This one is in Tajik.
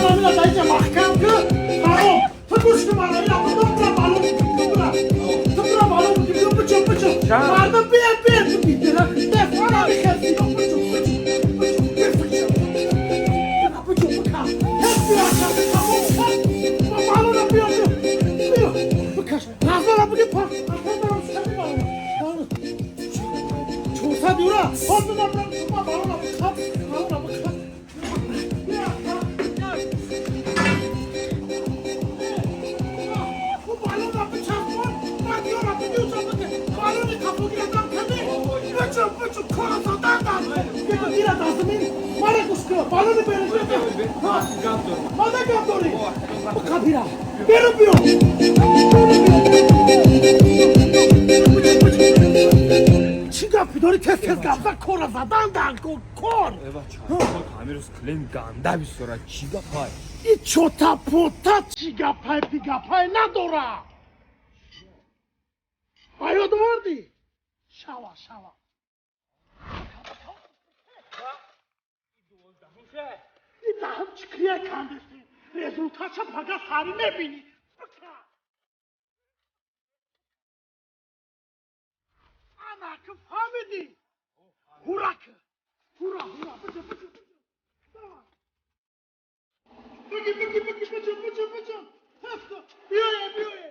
Мана даиҷа маҳкам ки, тамом. Ту гӯш ки, мана ина бра, балон бра. Ту бра, балон биё, бучо, бучо. Мардум бия, бия, бия. Мана михези, бучо, бучо, бучо. Бучо, бика. Ҳес биё, тамом. Балона биё, биё. Биё. Бикаш. Размера биги па. Балона. 400 евро. Ҳозир ман балона бика. Балона бика. Биё. Чӣ гапи дорӣ? Тез тез гап зан, кора задан дар кор. Ҳамирӯз клин ганда бисёра, чӣ гапай? И чота пота чӣ гапай, пигапай надора. Ба ёд овардӣ? Шава, шава. И даҳам чӣ кия кандеси? Результатша пага сари мебинӣ. Анаки фаҳмидӣ? Ҳураки. Ҳура, ҳура, бича, бича, бича. Буги, буги, буги, бича, бича, бича. Биёе, биёе.